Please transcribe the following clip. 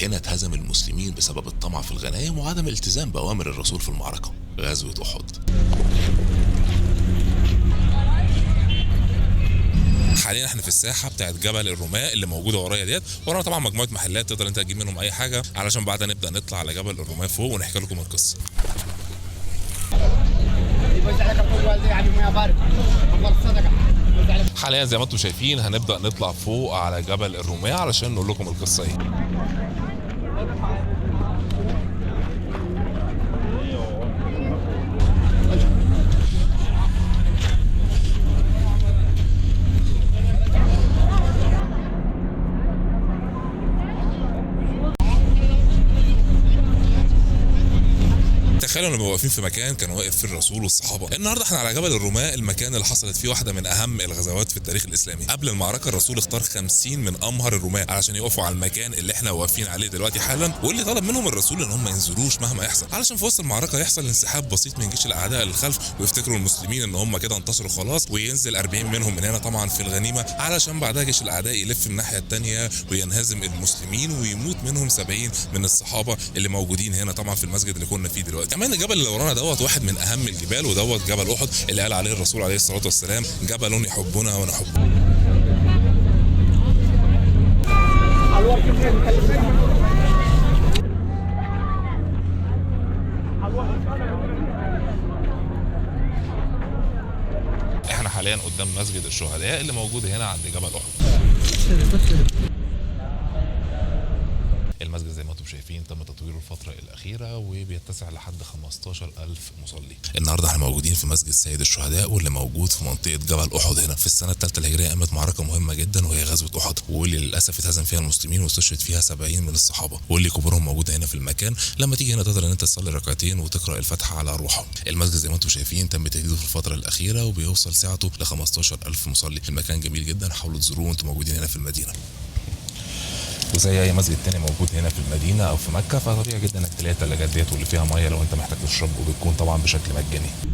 هنا اتهزم المسلمين بسبب الطمع في الغنائم وعدم الالتزام بأوامر الرسول في المعركة. غزوة أحد. حاليا احنا في الساحة بتاعت جبل الرماة اللي موجودة ورايا ديت، ورانا طبعا مجموعة محلات تقدر انت تجيب منهم اي حاجة، علشان بعدها نبدا نطلع على جبل الرماة فوق ونحكي لكم القصة. حاليا زي ما انتم شايفين هنبدا نطلع فوق على جبل الرماة علشان نقول لكم القصة ايه. تخيلوا لما واقفين في مكان كان واقف فيه الرسول والصحابة. النهارده احنا على جبل الرماة، المكان اللي حصلت فيه واحدة من اهم الغزوات في التاريخ الاسلامي. قبل المعركة الرسول اختار 50 من امهر الرماة علشان يقفوا على المكان اللي احنا واقفين عليه دلوقتي حالا، واللي طلب منهم الرسول ان هم ما ينزلوش مهما يحصل، علشان في وسط المعركة يحصل انسحاب بسيط من جيش الاعداء للخلف ويفتكروا المسلمين ان هم كده انتصروا خلاص، وينزل 40 منهم من هنا طبعا في الغنيمة، علشان بعدها جيش الاعداء يلف الناحية الثانية وينهزم المسلمين ويموت منهم 70 من الصحابة اللي موجودين هنا طبعا في المسجد اللي كنا فيه دلوقتي. كمان الجبل اللي ورانا دوت واحد من اهم الجبال، ودوت جبل احد اللي قال عليه الرسول عليه الصلاة والسلام جبل يحبنا ونحبه. احنا حاليا قدام مسجد الشهداء اللي موجود هنا عند جبل احد. المسجد زي ما انتم شايفين تم تطويره الفترة الأخيرة وبيتسع لحد 15,000 مصلي. النهارده احنا موجودين في مسجد سيد الشهداء واللي موجود في منطقة جبل أحد. هنا في السنة الثالثة الهجرية قامت معركة مهمة جدا وهي غزوة أحد، واللي للأسف اتهزم فيها المسلمين واستشهد فيها 70 من الصحابة، واللي قبورهم موجودة هنا في المكان. لما تيجي هنا تقدر ان انت تصلي ركعتين وتقرأ الفاتحة على أرواحهم. المسجد زي ما انتم شايفين تم تجديده في الفترة الأخيرة وبيوصل سعته ل 15,000 مصلي. المكان جميل جدا، حاولوا تزوروه وانتم موجودين هنا في المدينة. وزي اي مسجد تاني موجود هنا في المدينة او في مكة، فطبيعي جدا انك تلاقي الثلاجات ديت واللي فيها مية لو انت محتاج تشرب، وبتكون طبعا بشكل مجاني.